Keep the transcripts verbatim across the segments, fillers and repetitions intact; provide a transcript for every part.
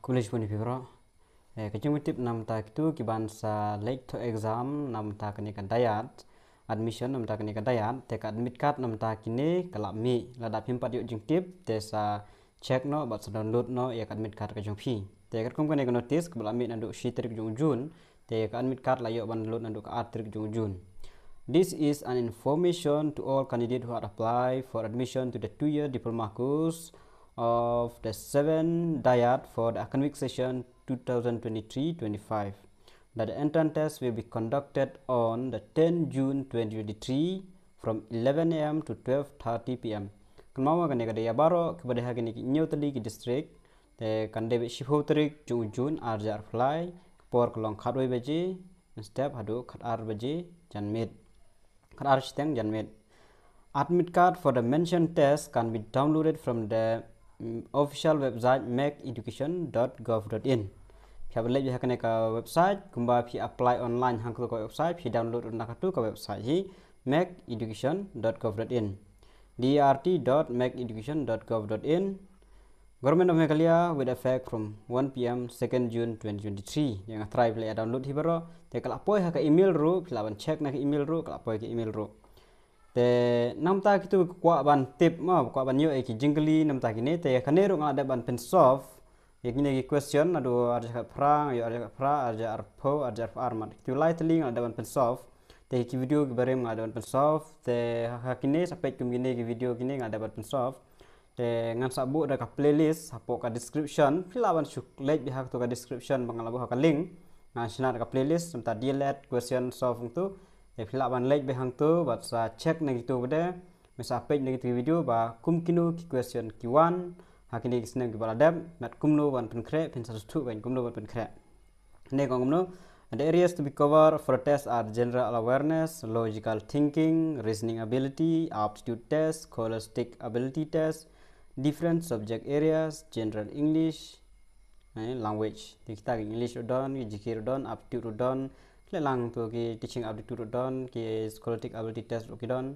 Khublei shibun ïa phi baroh. Eh, ka jingpyntip namar ta kitu kiban sa leit thoh exam namar ta kane ka DIAT, admission namar ta kane ka DIAT, te ka admit card namar ta kine ka la mih. Lada phim pat ïoh jingtip te sa check noh bad sa download noh ïa ka admit card ka jong phi. Te katkum kane ka notice kaba la mih naduh shi tarik jong u June, te ka admit card la ïoh ban download naduh ka ar tarik jong u June. This is an information to all candidates who had applied for admission to the two-year diploma course of the seven DIAT for the academic session two thousand twenty-three twenty-five, that the entrance test will be conducted on the tenth June twenty twenty-three from eleven A M to twelve thirty P M. Kynmaw ba kane ka dei ïa baroh kiba dei ha kine ki hynñiew tylli ki district. Te kan dei beit shiphew tarik jong u June ar hajar arphew lai, ka por ka long khatwei baje mynstep haduh khatar baje janmiet. Khatar shiteng janmiet. Admit card for the mentioned test can be downloaded from the, mm, official website makeeducation dot gov dot in. Phi hap leit ha kane ka website, kumba phi apply online hangto ka website, phi download na katu ka website hi, makeeducation dot gov dot in. D R T dot makeeducation dot gov dot in. Government of Meghalaya, with effect from one P M second June twenty twenty-three. Ïa nga try phi la ïa download hi baroh. Te ka la poi ha ka email ruh, phi lah ban check na ka email ruh, ka la poi ka email ruh. Te namar ta kitu ba kwah ban tip mo, ba kwah ban ïoh ïa ki jingkylli namar ta kine, te kane ruh nga la dep ban pynsolve. Ïa kine ki question naduh ar hajar khatphra, ïa ar hajar khatphra, ar hajar arphew, ar hajar arphew ar, mat kitu lai tylli nga la dep ban pynsolve. Te ki video kiba rim nga la dep ban pynsolve. Te ha kine sa peit kum kine ki video kine nga la dep ban pynsolve. Te ngan sa buh da ka playlist hapoh ka description. Phi lah ban shu leit beit ha katu ka description ba nga la buh ha ka link. Ngan shna da ka playlist namar ta DIAT question solve hangtu. Te phi lah ban leit beit hangtu bad sa check na kitu ba dei. Me sa peit na kitu ki video ba kum kino ki question ki wan ha kine ki snem kiba la dep, bad kumno ban pynkhreh, phin sa sngewthuh ban kumno ban pynkhreh. Ne kong kumno, the areas to be covered for the test are general awareness, logical thinking, reasoning ability, aptitude test, scholastic ability test, different subject areas, general English, eh, language. Te kita ki English ruh don, ki G K ruh don, aptitude ruh don, khleh lang tu ki teaching aptitude ruh don, ki scholastic ability test ruh ki don.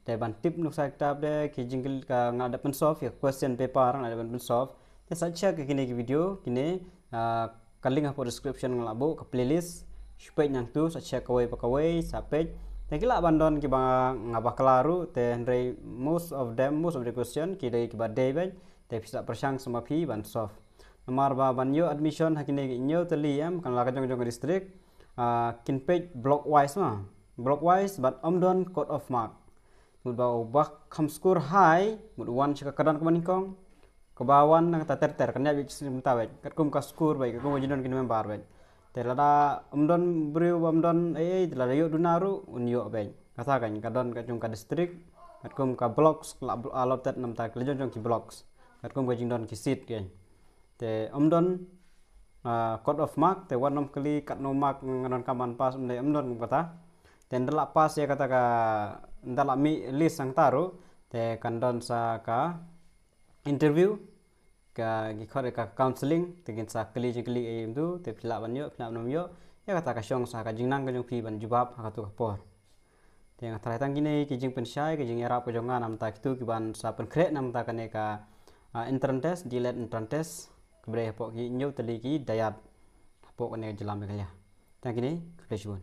Te ban tip nuksa kitab de ki jingkylli ka nga la dep pynsolve, ïa question paper nga la dep pynsolve. Te sa check ïa kine ki video, kine, ah, ka link hapoh description nga la buh ka playlist. Shu peit nangtu, sa check kawei pa kawei, sa peit. Te ki lah ban don kiba nga bakla ruh, te hynrei most of them, most of the question ki dei kiba dei beit. Te phi sa pyrshang sa ma phi ban solve. Namar ba ban ïoh admission ha kine ki hynñiew tylli em, kan la ka jong jong ka district, ah, kin peit block wise ma. Block wise bad ym don cut off mark. Mut ba u ba kham score high, mut wan sha ka kyrdan kaba nyngkong, kaba wan na kata ter ter, kan ïa beit shisien mynta beit. Katkum ka score beit, katkum ka jingdon ki member beit. Te lada ym don briew ba ym don ei ei, te lada ïoh duna ruh un ïoh beit. Kata kan ka don ka jong ka district, katkum ka blocks, ka la allotted namar ta ki la jong jong ki blocks. Katkum ka jingdon ki seat kan. Te ym don, ah, cut off mark, te wat nym kylli katno mark nga donkam ban pass, ym dei, ym don kum kata. Te ynda la pass ïa kata ka, ynda la mih list hangta ruh, te kan don sa ka interview, ka ki khot ka counselling, te kin sa kylli jingkylli ei ei mynta, te phi lah ban ïoh, phi lah ban ym ïoh, ïa kata ka shong sa ka jingnang ka jong phi ban jubab ha katu ka por. Te nga tharai tang kine ki jingpynshai, ki jingïarap ka jong nga namar ta kitu kiban sa pynkhreh namar ta kane ka, ah, entrance test, DIAT entrance test, kaba dei hapoh ki hynñiew tylli ki DIAT hapoh kane ka jylla Meghalaya. Tang kine, khublei shibun.